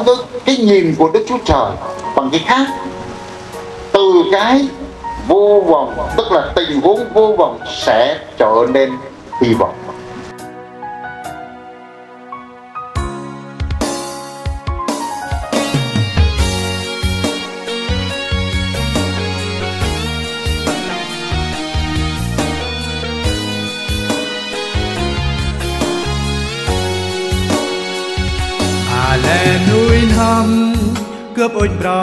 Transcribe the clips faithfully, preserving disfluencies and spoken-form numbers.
Tức cái nhìn của Đức Chúa Trời bằng cái khác. Từ cái vô vọng, tức là tình huống vô vọng sẽ trở nên hy vọng. A lĕ nuih n'hâm gâp ŭnh bro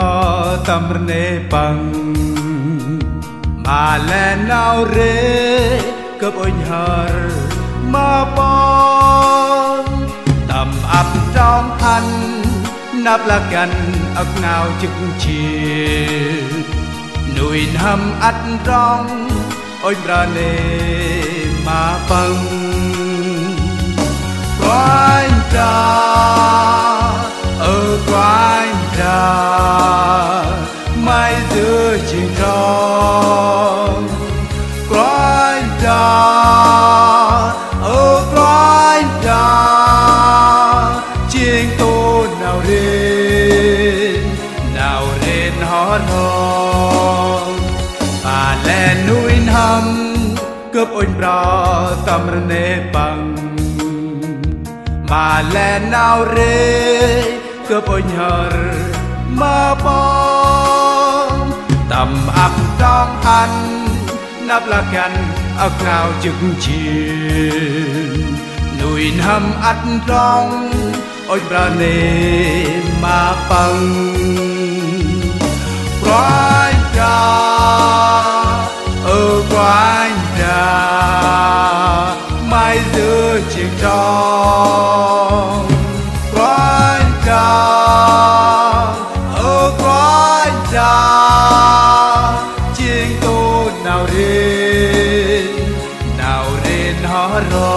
tâm rnê păng, ma lĕ nau rê gâp ŭnh hơr ma păng. Tâm ăp trong hăn năp la găn âk nau jâk jêh, nuih n'hâm ăt trong ŭnh bro nê ma păng. Kôranh Brah, ơ Kôranh Brah, May dơi jêng trong. Kôranh Brah, ơ Kôranh Brah, jêng tôr nau rêh, nau rêh n'ho ro. Ma lĕ nuih n'hâm gâp ŭnh bro tâm rnê păng, ma lĕ nau rê gâp ŭnh hơr ma păng. Tâm ăp trong hăn năp la găn âk nau jâk jêh, nuih n'hâm ăt trong ŭnh bro nê ma păng. Kôranh Brah, ơ Kôranh Brah, May dơi jêng trong. Kôranh Brah, ơ Kôranh Brah, jêng tôr nau rêh, nau rêh n'ho ro.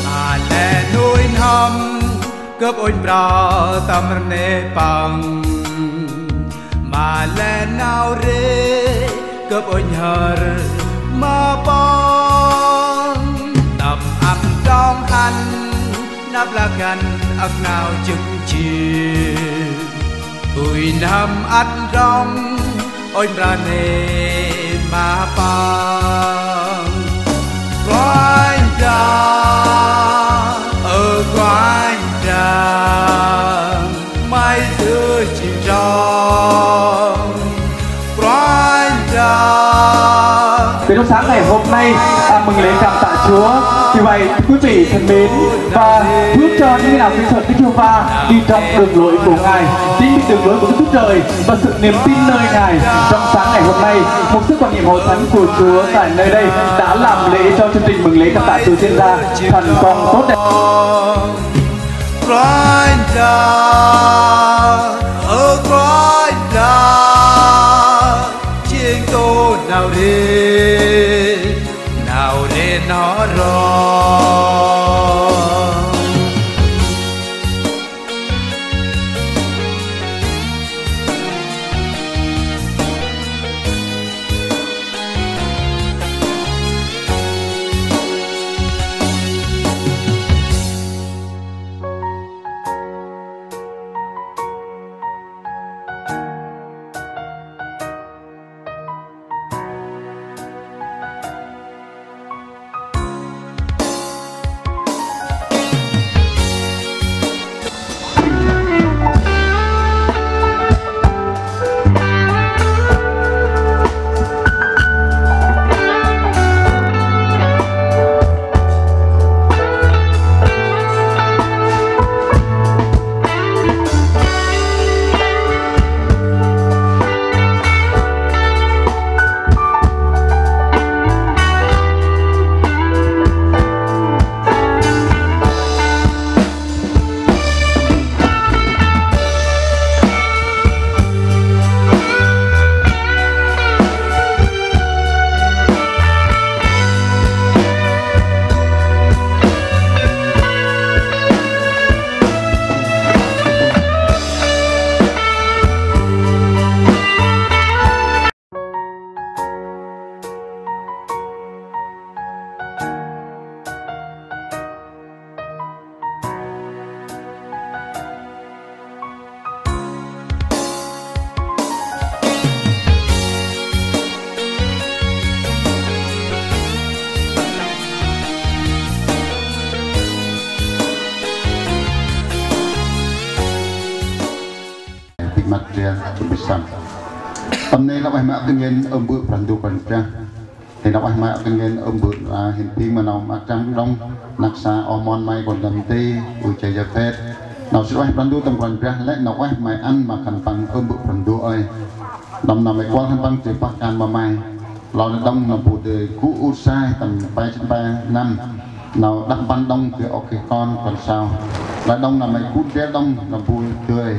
Ma lĕ nuih n'hâm gâp ŭnh bro tâm rnê păng, ma lĕ nau rê gâp ŭnh hơr ma păng. Tâm ăp trong hăn năp la găn âk nau jâk jêh, nuih n'hâm ăt trong ŭnh bro nê ma păng. Kôranh Brah, ơ Kôranh Brah, May dơi jêng trong. Kôranh Brah. Thì trong sáng ngày hôm nay, à, mừng lễ Cảm Tạ Chúa. Vì vậy, quý vị thân mến, và bước cho những người nào kính sợ Đức Giê-hô-va đi trong đường lối của Ngài. Chính vì đường lối của Đức Chúa Trời và sự niềm tin nơi Ngài, trong sáng ngày hôm nay, mục sư quản nhiệm hội thánh của Chúa tại nơi đây đã làm lễ cho chương trình mừng lễ Cảm Tạ Chúa diễn ra thành công tốt đẹp. Kôranh Brah, ơ Kôranh Brah, jêng tôr nau rêh, nau rêh n'ho ro. Măt ndrel, ƀư săm. Tâm nây lah ueh ma ăp tĭng ngăn ŭm bơ̆ Brah Ndu Kôranh Brah. Hên lah ueh ma ăp tĭng ngăn ŭm bơ̆, a, hên bêng ma nau maak Čăm đŏng, năk sa oh mon may kon dăm ti, ui jay ya phet. Nau sĭt ueh Brah Ndu tâm Kôranh Brah, lĕ nau ueh may ăn ma khân păng ŭm bơ̆ Brah Ndu ơi. Đăm nau may kuăl khân păng jêh pah kan ma may. Lŏ nê đŏng nâm bu dơi gŭ ur sai tâm pe sĭn pe năm. Nau đăp mpăn đŏng dơi ôk geh kon, kon sau. Lŏ đŏng nau may gŭ ndrel đŏng nâm bu dơi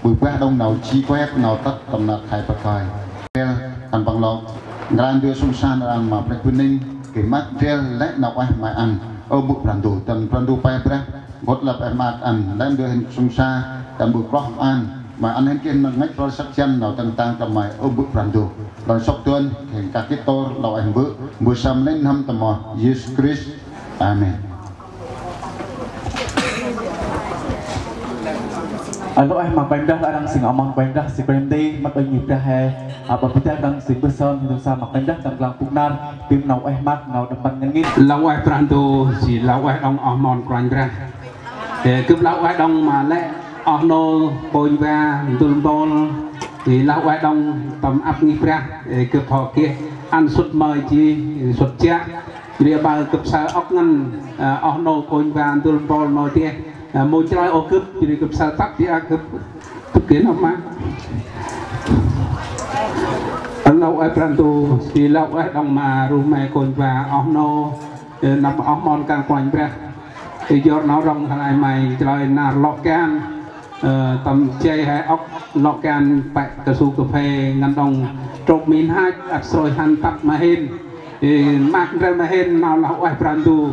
ƀư bah đŏng nau ji kuet, nau tât tâm nar khay pakơi. Ndrel khân păng lŏ ngrăn dơi sông sa nrăn ma plĕch bơninh, geh măt ndrel lĕ nau ueh may ăn. Ơ bơ̆ Brah Ndu, tâm Brah Ndu pe brah, gâp lăp ueh măt ăn, lĕ dơi hên sông sa, tâm bơ̆ kloh ăn. May ăn hên geh nau ngăch roi săk jăn nau tăng tăng tâm may ŭm bơ̆ Brah Ndu. Lŏ sŏk dơn, hên kah gĭt tôr, lŏ ueh bơ̆, bơ̆ săm lĕ n'hâm tâm amoh Yêsu Krist. Amen. Ơ, lŏ ueh ma Kôranh Brah, lŏ răng sĭn oh mon Kôranh Brah, si Kôranh Brah, măt ŭnh ngih Brah he, a, ƀă bơh dak răng sĭn bơh sơm, hên sơm ma Kôranh Brah, tâm klang pŭk nar, bêng nau ueh măt, nau đăp mpăn ngăn ngĭt. Lŏ ueh Brah Ndu, si lŏ ueh đŏng oh mon Kôranh Brah. Ê, gâp lah ueh đŏng ma lĕ oh nô Kôranh Brah ndŭl mpôl. Ê, lah ueh đŏng tâm ăp ngih Brah. Ê, gâp hŏ geh ăn sŭt mơi ji, sŭt jă. Jêh ri aƀaơ gâp saơ ŏk ngăn, ê, oh nô Kôranh Brah ndŭl mpôl nau deh, ê, mâu chlơi ôh gâp, jêh ri gâp saơ tât dja gâp. Tŭk geh nau ma. Lah ueh Brah Ndu, si lah ueh đŏng ma ruh me Kôranh Brah oh nô. Ê, nâm oh mon kan Kôranh Brah. Ê, yor nau rŏng hăn ay may chlơi nar lŏ kan. Ê, tâm jay he ŏk lŏ kan pĕ kasu kaphê ngăn đŏng trôk mĭn hach ăt srôi hăn tât ma hên. Ê, măt ndrel ma hên nau lah ueh Brah Ndu.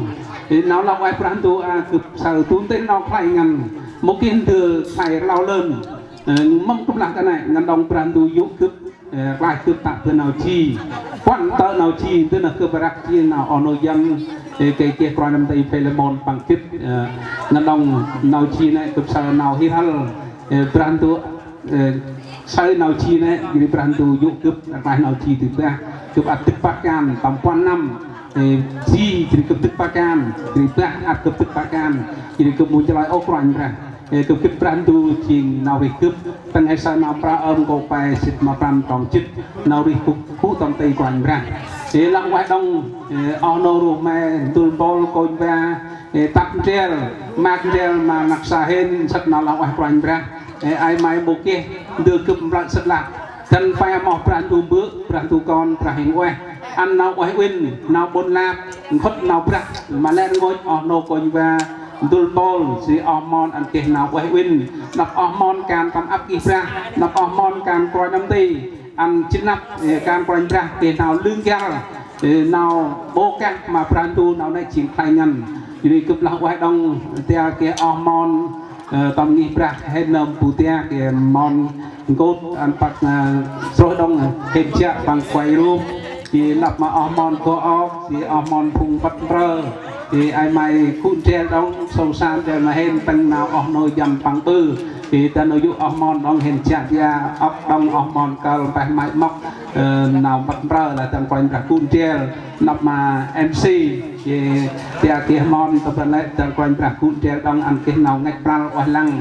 Ê, nau lah ueh Brah Ndu a gâp saơ du ntil nau khlay ngăn. Mâu geh ndơ khlay rlau lơn. Ê, mâm gâp lah kơt nây ngăn đŏng Brah Ndu yô̆ gâp. Ê, klaih gâp tă bơh nau ji. Puăn tơ̆ nau ji, ndơ nơh gâp răk ji nau oh nô Yuăn, ê, gay geh kôranh nơm nti Phêlêmôn păng gĭt, ê, ngăn đŏng nau ji nê gâp saơ nau hih hăl, ê, Brah Ndu, ê, saơ nau ji nê, jêh ri Brah Ndu yô̆ gâp, klaih nau ji dơi bah, gâp ăt dâk pah kan, tâm puăn năm, ê, ji, jêh ri gâp dâk pah kan, jêh ri bah ăt gâp dâk pah kan, jêh ri gâp mâu chlơi ôh Kôranh Brah. Ê, gâp gĭt Brah Ndu jêng nau rêh gâp, tâng he saơ Nau Mprơ Ơm nkô̆ pe sĭt ma prăm trong jât, nau rêh gŭ, gŭ tâm ti Kôranh Brah. Ê, lah ueh đŏng, ê, oh nô ruh me ndŭl mpôl Kôranh Brah, ê, tât ndrel, măt ndrel ma năk sa hên, sât nau lah ueh Kôranh Brah. Ê, ay may mâu geh ndơ gâp mplơ̆ sât lah. Dăn pe amoh Brah Ndu Mbơ̆, Brah Ndu Kon, Brah Huêng Ueh. Ăn nau ueh uĭn, nau ƀon lap, nkhŭt nau brah, ma lĕ rngôch oh nô Kôranh Brah ndŭl mpôl, si oh mon ăn geh nau ueh uĭn, nđâp oh mon kan tâm ăp ngih Brah, nđâp oh mon kan kôranh nơm nti, ăn jĭt nđâp, ê, kan Kôranh Brah geh nau lư n'găr, ê, nau ƀô kah ma Brah Ndu nau nê jêng khlay ngăn. Jêh ri gâp lah ueh đŏng tia geh oh mon, ê, tâm ngih Brah hên nơm bu tia geh mon nkôt ăn păk, ê, srôih đŏng, ê, hên jă păng kuay rup. Jêh lăp ma oh mon gŏ ôk, jêh oh mon phung mât mprơ. Jêh ay may gŭ ndrel đŏng, sông sa ndrel ma hên tâng nau oh nô Yuăn păng ƀư. Jêh ta nô yô̆ oh mon đŏng hên jă jêh ôk đŏng oh mon kơl mpeh may mâp, ê, nau mât mprơ lah dăn Kôranh Brah gŭ ndrel. Nđâp ma MC, jêh tia geh mon tâm ban lĕ dăn Kôranh Brah gŭ ndrel đŏng ăn geh nau ngăch pral ueh lăng.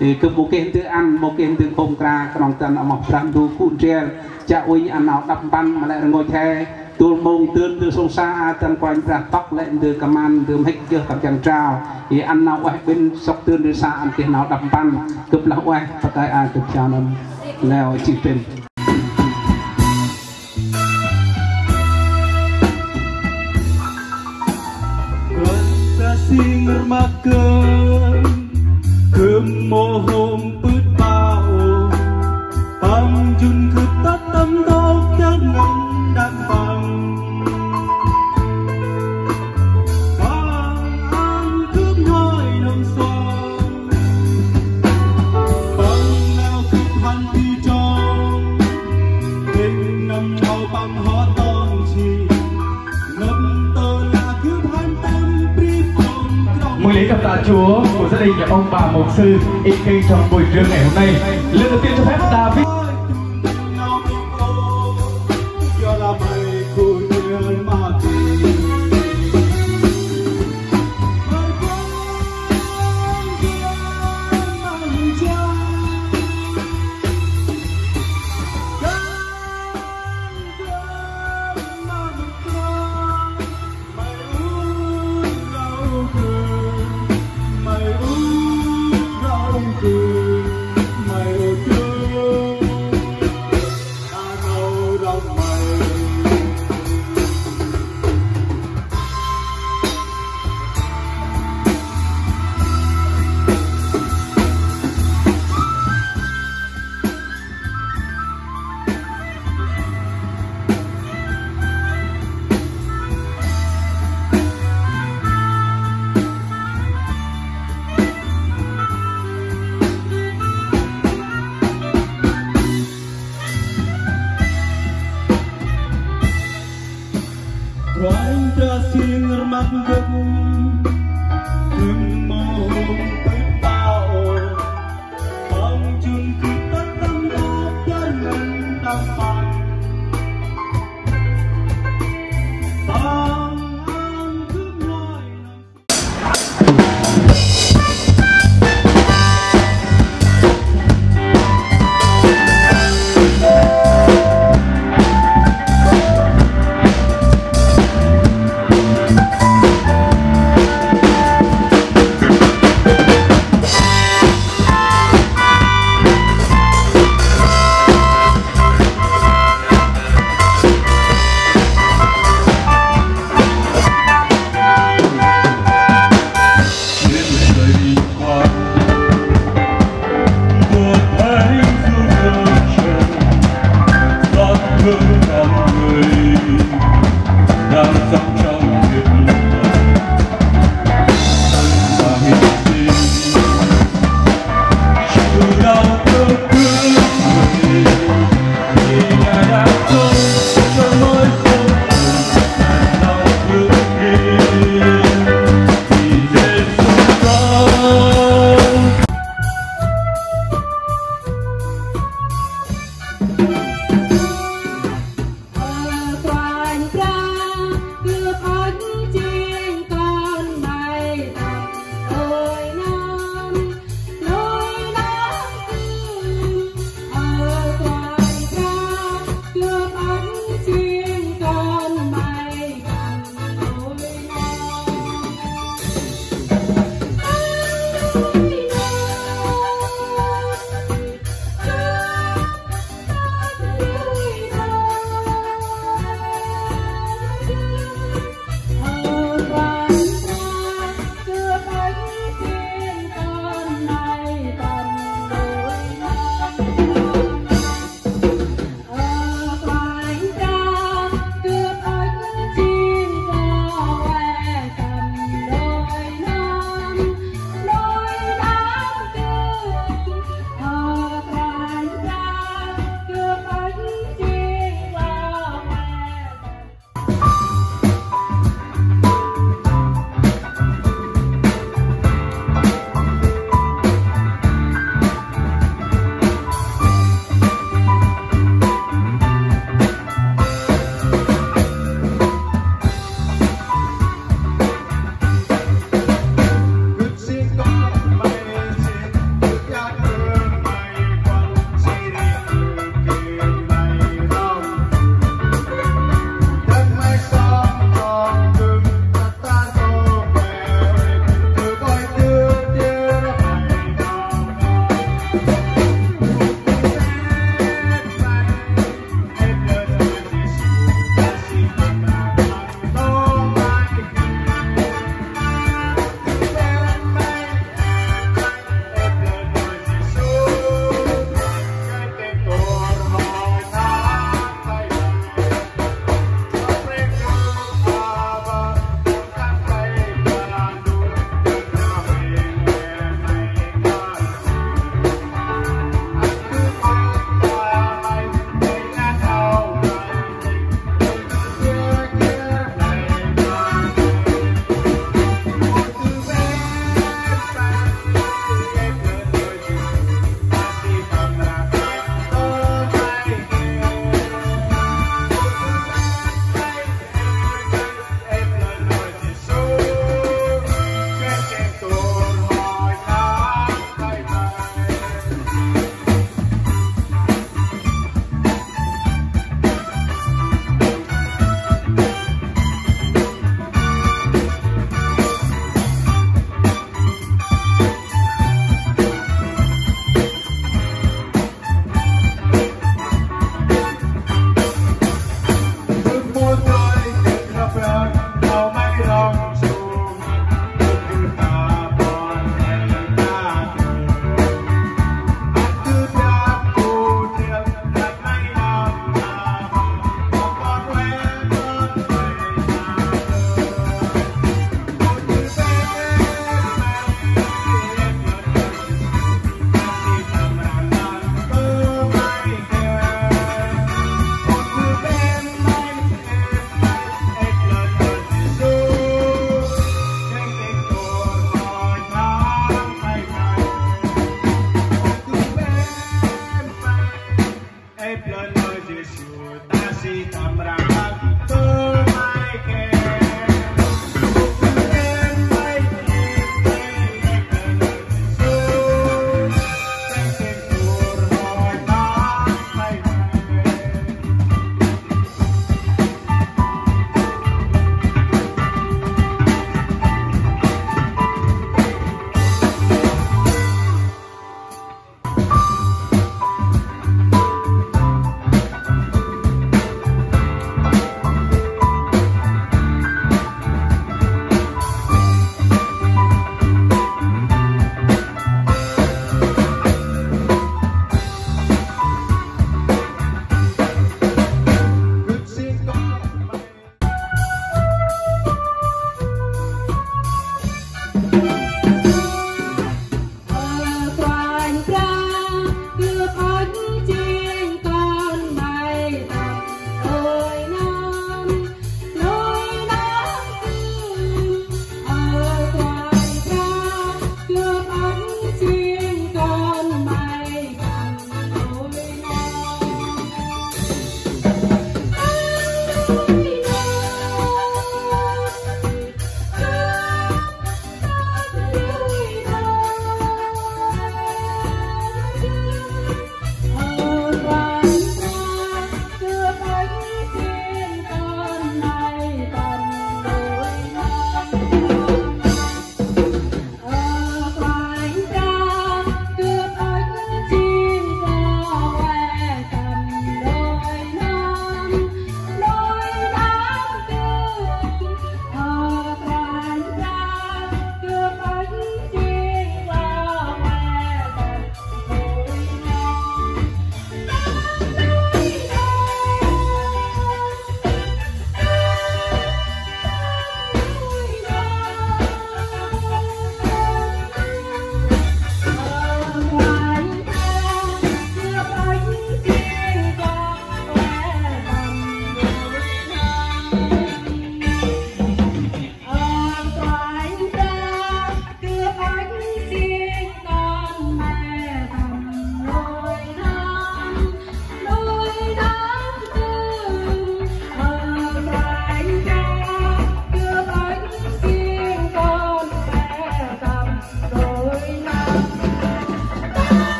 Ê, gâp mâu geh ndơ ăn, mâu geh ndơ khôm kra, knŏng dăn amoh Brah Ndu gŭ ndrel. Jă uănh ăn nau đăp mpăn, ma lĕ rngôch he, dôl mông dơn ndơ sông sa, a, dăn Kôranh Brah tŏk lĕ ndơ kman, ndơ mhĭk jơh tâm jăn trao. Ê, ăn nau ueh ƀĭn, sŏk dơn ndơ sa ăn geh nau đăp mpăn. Gâp lah ueh, păt ay a gâp jao nâm leo jêh ƀĭn. Kôranh Brah si rmăk gâp, gâp mâu hôm pưt pao, păng jŭn gâp tât tâm ntŭk dâng ngăn đak păng. Păng ăn gâp nhoi nơm sông. Păng nau gâp hăn bi trong. Hên nâm hâu păng hŏ ton chi. Nâm tơ la gâp hăn tâm pri păng trong. Mùi lễ cảm tạ Chúa của gia đình ông bà mục sư Y Kinh trong buổi trưa ngày hôm nay. Lời đầu tiên cho phép David.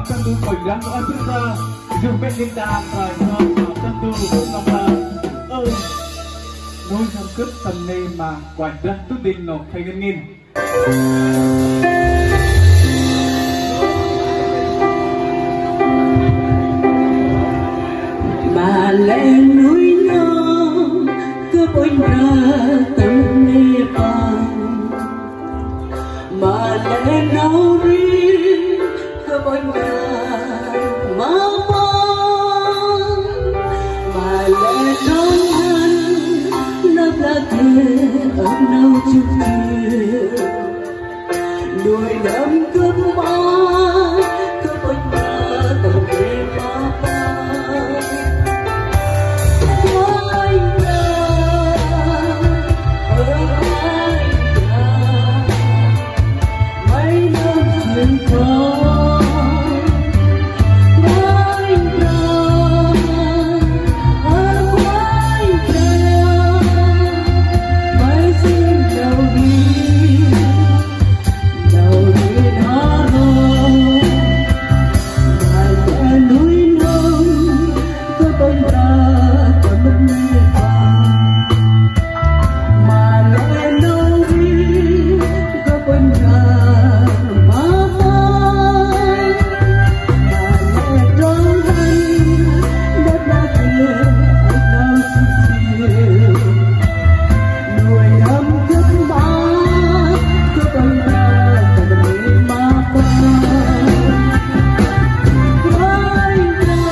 Tâm du Kôranh Brah nơh, ơ, sĭt ta, jŭr bĕ nin đah, ta jŏ tâm du, tâm du, ơ, nuih n'hâm gâp tâm nê ma Kôranh Brah tŭ dâng nô khay ngăn ngên. Ma lĕ nuih n'hâm gâp Kôranh Brah tâm nê păng. Ma lĕ nau ri gâp Kôranh Brah ma păng. Ma lĕ trong hăn nau bla kơ ăp nau chuk chuk. Nuih n'hâm gâp ma, gâp Kôranh Brah tâm nê ma păng. Kôranh Brah, ơ Kôranh Brah, may nơm jêng kon. Kôranh Brah, ơ Kôranh Brah, may jêng nau ri, nau ri n'ho ro. May lĕ nuih n'hâm gâp Kôranh Brah tâm nê păng. Ma lĕ nau ri gâp Kôranh Brah ma păng. Ma lĕ trong hăn nau bla kơ ăp nau chuk chuk. Nuih n'hâm gâp ma, gâp Kôranh Brah tâm nê ma păng. Kôranh Brah,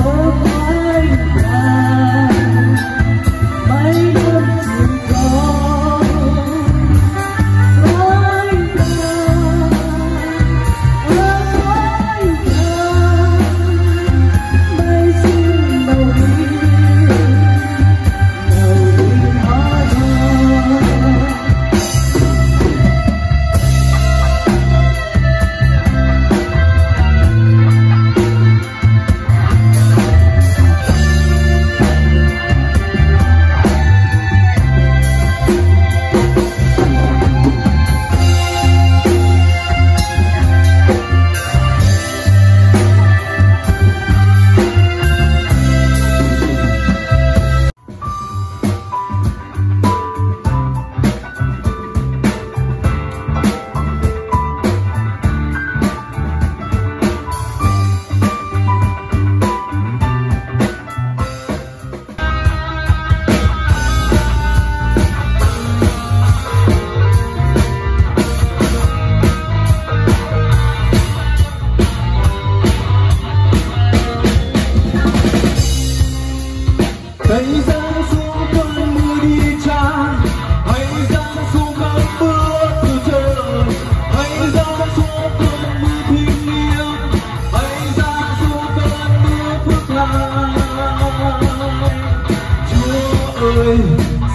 ơ Kôranh Brah, may nơm jêng kon. Kôranh Brah, ơ Kôranh Brah, may jêng nau ri, nau ri n'ho ro. Tây Giang sung kon mưa đi cha, Tây Giang sung kon mưa thu trời, Tây Giang sung kon mưa thiêng liêng, Tây Giang sung kon mưa phước lành. Chúa ơi,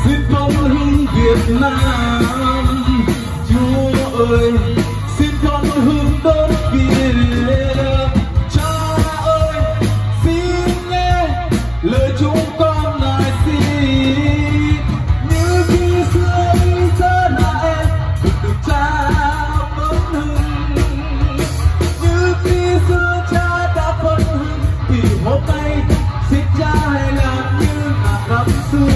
xin con hưng Việt Nam. Chúa ơi, xin con hưng đất Việt. Cha ơi, xin nghe lời chúng con lại xin. Như khi xưa Israel được cha phấn hưng, như khi xưa cha đã phấn hưng, thì hôm nay xin cha hãy làm như là năm xưa.